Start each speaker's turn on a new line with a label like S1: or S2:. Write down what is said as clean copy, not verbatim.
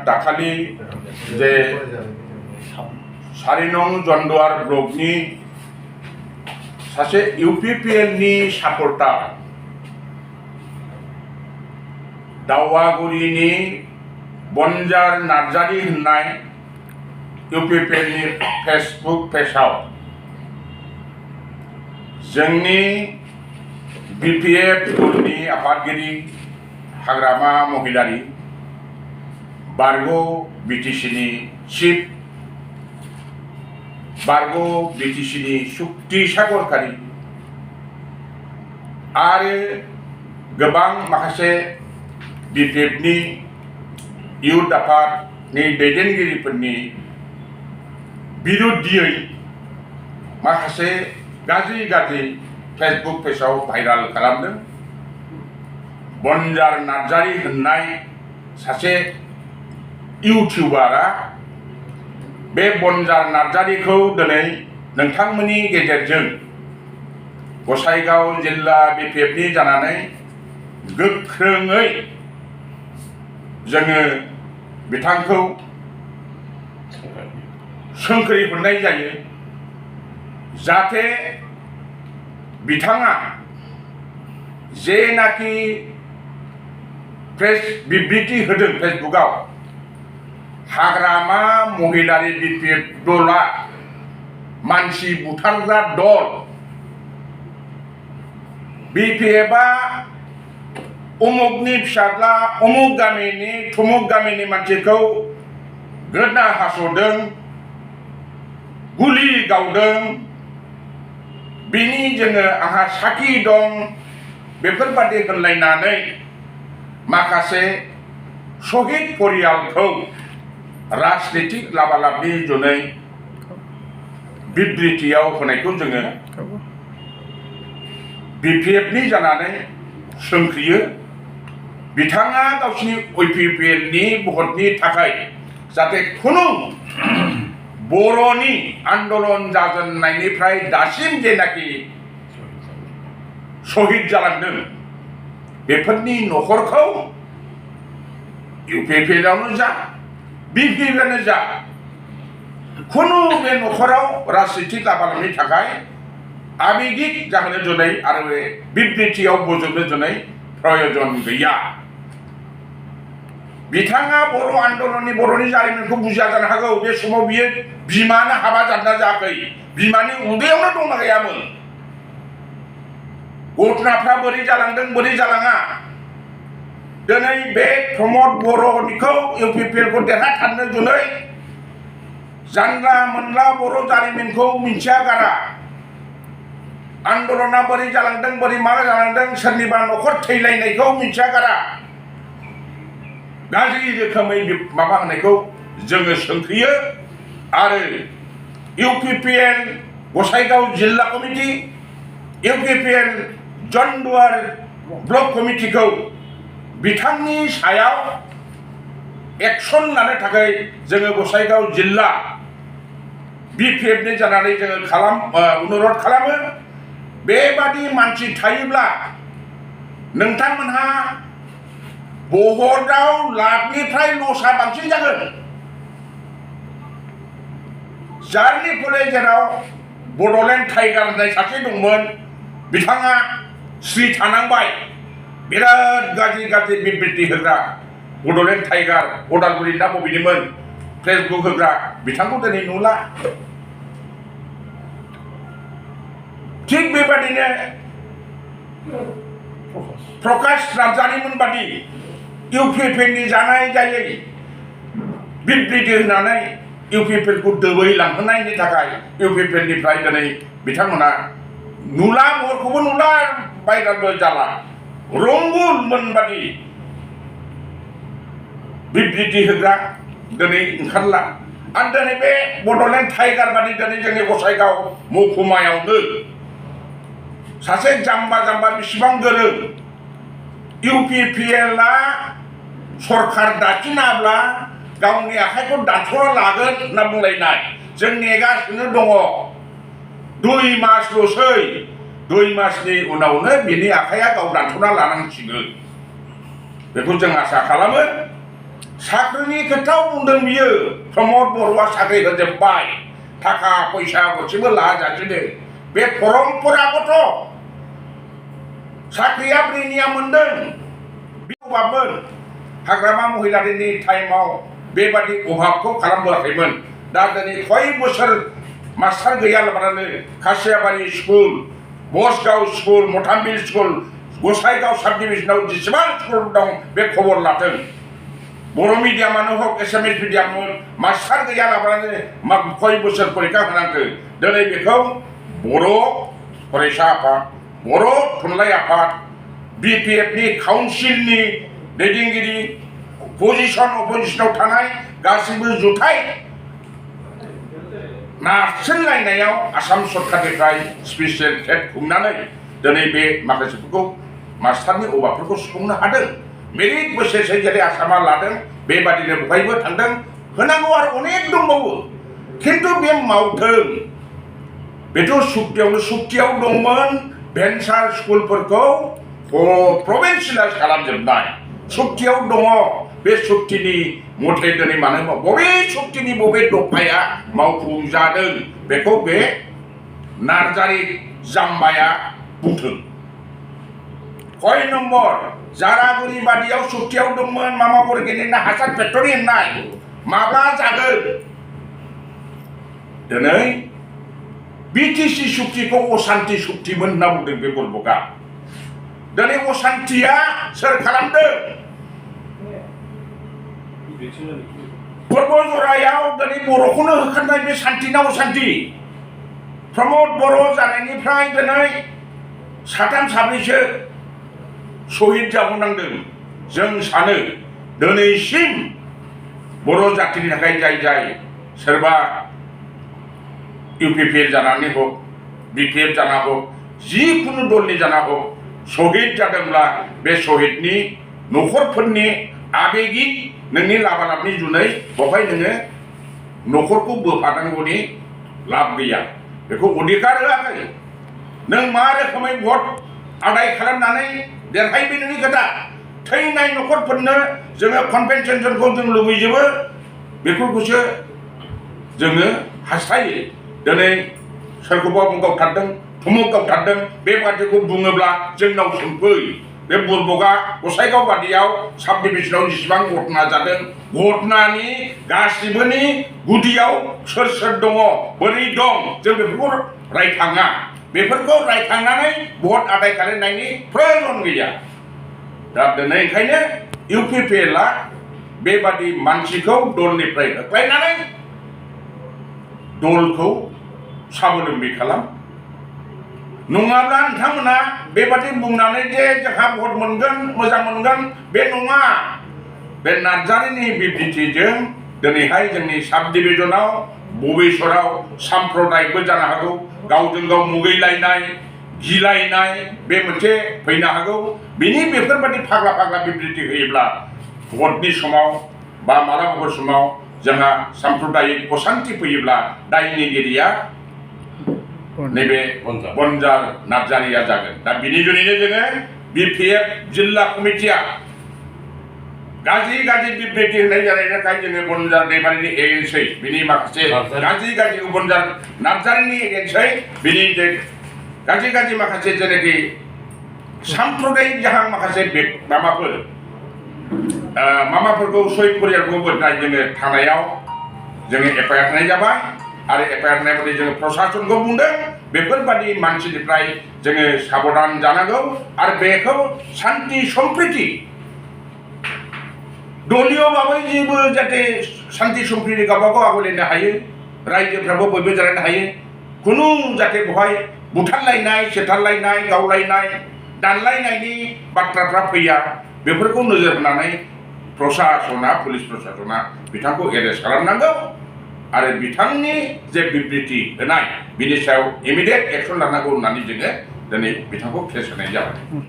S1: दाखालि जे 4 नं जन्दुवार ब्लकनि सासे UPPL नि सापर्टार दावागुरिनि बनजार नार्जारी होननाय UPPL नि फेसबुक पेजाव जोंनि BPF स्कुलनि आफादगिरि हाग्रामा महिलारि बारग' BTC नि चिफ बारग' BTC नि सुक्ति सागरखारि आरो गोबां माखासे BPF नि इयुथ आफादनि दैदेनगिरिफोरनि बिरुद्धियै माखासे गाज्रि फेसबुक पेजाव भाइराल खालामदों। बनजार नार्जारी होननाय सासे इउटिउबारा बे बनजार नार्जारीखौ दिनै नोंथांमोननि गेजेरजों गसाइगाव जिल्ला BPF नि जानानै गोख्रोङै जोङो बिथांखौ सोंख्रि हरनाय जायो जाहाथे बिथाङा जेनाखि प्रेस बिबृति होदों फेसबुकआव हाग्रामा महिलारि BPF दला मानसि बुथारग्रा दल BPFआ उमुगनि फिसाज्ला उमुग गामिनि थुमुग गामिनि मानसिखौ गोदना हास'दों गुलि गावदों बिनि जोङो आंहा साखि दं बेफोरबादि होनलायनानै माखासे शहीद परियालखौ राजनीतिक लाबालाबनि जुनै बिबृतियाव होनायखौ जोङो BPF नि जानानै सोंख्रियो। बिथाङा गावसिनि UPPL नि भटनि थाखाय जाहाथे खुनु बर'नि आन्दलन जाजेननायनिफ्राय दासिम जेनाखि शहीद जालांदों बेफोरनि न'खरखौ UPPL आवनो जा BPF आनो जा खुनु बे न'खराव राजनीतिक लाबालाबनि थाखाय आबेगिक जाहोनो जुनै आरो बे बिबृतियाव बोजबनो जुनै प्रयोजन गैया। बिथाङा बर' आन्दलननि बर'नि जारिमिनखौ बुजिया जानो हागौ। बे समाव बियो बिमानो हाबा जादोंना जायाखै बिमानि उदैयावनो दंना गैयामोन घटनाफ्रा बोरै जालांदों बोरै जालाङा दिनै बे प्रमद बर'निखौ UPPL खौ देरहाथारनो जुनै जानला मोनला बर' जारिमिनखौ मिन्थिया गारा आन्दलना बोरै जालांदों बोरै मा जालांदों सोरनिबा न'खर थैलायनायखौ मिन्थिया गारा गाज्रि रोखोमै माबा होनायखौ जोङो सोंख्रियो आरो UPPL गसाइगाव जिल्ला कमिटि UPPL जन्दुवार ब्लक कमिटिखौ बिथांनि सायाव एक्सन लानो थाखाय जोङो गसाइगाव जिल्ला BPF नि जानानै जोङो अनुरद खालामो। बेबादि मानसि थायोब्ला नोंथांमोनहा भटआव लाखनिफ्राय लसआ बांसिन जागोन। जारनि फले जेराव बड'लेण्ड टाइगार होननाय सासे दंमोन बिथाङा स्रि थानांबाय बिराद गाज्रि बिबृति होग्रा बड'लेण्ड टाइगार उदालगुरि ना बबेनिमोन फेसबुक होग्रा बिथांखौ दिनै नुला। थिग बेबादिनो प्रकाश नार्जारीमोन बादि UPPL नि जानाय जायै बिबृति होनानै UPPL खौ दोबैलांहोनायनि थाखाय UPPL निफ्राय दिनै बिथांमोना नुला महरखौबो नुला भाइरालबो जाला रंगुलमोन बादि बिबृति होग्रा दिनै ओंखारला आरो दिनै बे बड'लेण्ड टाइगार बादि दिनै जोंनि गसाइगाव महकुमायावनो सासे जाम्बा बेसेबां गोरों UPPL आ सरकार दाखिनाब्ला गावनि आखाइखौ दानस'ना लागोन होनना बुंलायनाय जों नेगासिनो दङ 2 मासल'सै 2 मासनि उनावनो बिनि आखाइया गाव दानस'ना लानांसिगोन बेखौ जों आसा खालामो। साख्रिनि खोथायाव बुंदों बियो प्रमद बर'आ साख्रि होजोब्बाय थाखा फैसा गरसेबो लाजासिनो बे परमपरागत साख्रिया ब्रिनिया मोनदों अभाबमोन हाग्रामा महिलारिनि टाइमाव बेबादि अभाबखौ खालामबोआखैमोन दा दिनै कय बोसोर मास्टार गैयालाबानो Khasiabari school Basgaon school Mathambil school Gossaigaon sub डिभिजनाव जेसेबां स्कुल दं बे खबर लाथों बर' मिडियामानो हक एसामिस मिडियाममोन मास्टार गैयालाबानो कय बोसोर फरिखा होनांगौ दिनै बेखौ बर' फरायसा आफाद बर' थुनलाइ आफाद BPFनि काउन्सिलनि दैदेनगिरि अपोजिसनाव थानाय गासिबो जुथाइ नारसिनलायनायाव आसाम सरकारनिफ्राय स्पेसियेल टेट खुंनानै दिनै बे माखासेफोरखौ मास्टारनि अभाबफोरखौ सुफुंनो हादों मेरिट बेसिसै जेरै आसामा लादों बेबादिनो बहायबो थांदों होनांगौ आरो अनेक दंबावो खिन्थु बे मावथों बेथ' सुक्तियाव दंमोन भेन्सार स्कुलफोरखौ प्रभिन्सियेलाइज खालामजोबनाय सुक्तियाव दङ बे सुक्तिनि मथे दिनै मानो बबे सुक्तिनि बबे दफाया मावफुंजादों बेखौ बे नार्जारि जाम्बाया बुंथों कय नम्बर जारागुरि बादियाव सुक्तियाव दंमोन मामा अर्गेनिकना हासार फेक्टरि होननाय माब्ला जागोन दिनै BTC सुक्तिखौ अशान्ति सुक्तिमोन होनना बुंदों बे बरबका दिनै अशान्तिया सोर खालामदों पर्बजरायाव दिनै बर'खौनो होखारनाय बे शान्तिना अशान्ति प्रमद बर' जानायनिफ्राय दिनै साथाम साब्रैसो शहीद जाबावनांदों जों सानो दिनैसिम बर' जातिनि थाखाय जाय सोरबा UPPL जानानै हक BPF जाना हक जिखुनु दलनि जाना हक शहीद जादोंब्ला बे शहीदनि न'खरफोरनि आबेगिक नोंनि लाबालाबनि जुनै बहाय नोङो न'खरखौ बोफानांगौनि लाब गैया बेखौ अधिकार होआखै नों मा रोखोमै भट आदाय खालामनानै देरहायबे नोंनि खोथा थैनाय न'खरफोरनो जोङो कम्पेनसेसनखौ जों लुबैजोबो बेफोरखौसो जोङो हास्थायो दिनै सोरखौबा गावथारदों थुमुक गावथारदों बे बादिखौ बुङोब्ला जोंनाव सोंफै बे बरबका गसाइगाव बादियाव साब डिभिजनाव जेसेबां घटना जादों घटनानि गासिबोनि गुदियाव सोर दङ बोरै दं जों बेफोरखौ रायखाङा बेफोरखौ रायखांनानै भट आदाय खालामनायनि प्रयोजन गैया दा दिनै ओंखायनो UPPLआ बेबादि मानसिखौ दलनिफ्राय होख्लायनानै दलखौ साबोलोम्बि खालाम नङाब्ला नोंथांमोना बेबादि बुंनानै जे जोंहा भट मोनगोन मोजां मोनगोन बे नङा बे नार्जारिनि बिबुंथिजों दिनैहाय जोंनि साब डिभिजनाव बबेश्वराव साम्प्रदायिकबो जानो हागौ गावजों गाव मुगैलायनाय गिलायनाय बे मोनसे फैनो हागौ बिनि बेफोरबादि फाग्ला बिबुंथि होयोब्ला भटनि समाव बा मालाबाफोर समाव जोंहा साम्प्रदायिक अशान्ति फैयोब्ला दायनिगिरिया नैबे बनजार नार्जारिया जागोन दा बिनि जुनैनो जोङो BPF जिल्ला कमिटिया गाज्रि बिबुंथि होनाय जानायनि थाखाय जोङो बनजार दैमारिनि एगेन्सै बिनि माखासे गाज्रि बनजार नार्जारिनि एगेन्सै बिनि जे गाज्रि माखासे जेनाखि साम्प्रदायिक जाहां माखासे मामाफोरखौ सय परियालखौ बोनाय जोङो थानायाव जोङो FIR होनाय जाबाय आरो FIR होनाय बायदि जोङो प्रसासनखौ बुंदों बेफोरबादि मानसिनिफ्राय जोङो साबधान जानांगौ आरो बेखौ शान्ति सम्प्रिति दलियबाबो जेबो जाहाथे शान्ति सम्प्रिति गावबागाव आवलायनो हायो रायजोफ्राबो बयबो जालायनो हायो खुनु जाहाथे बहाय बुथारलायनाय सेथारलायनाय गावलायनाय दानलायनायनि बाथ्राफ्रा फैया बेफोरखौ नोजोर होनानै पुलिस प्रसासना बिथांखौ एरेस्ट खालामनांगौ आरो बिथांनि जे बिबुंथि होनाय बिनि सायाव इमिडियेट एक्सन लानांगौ होननानै जोङो दिनै बिथांखौ केस होनाय जाबाय।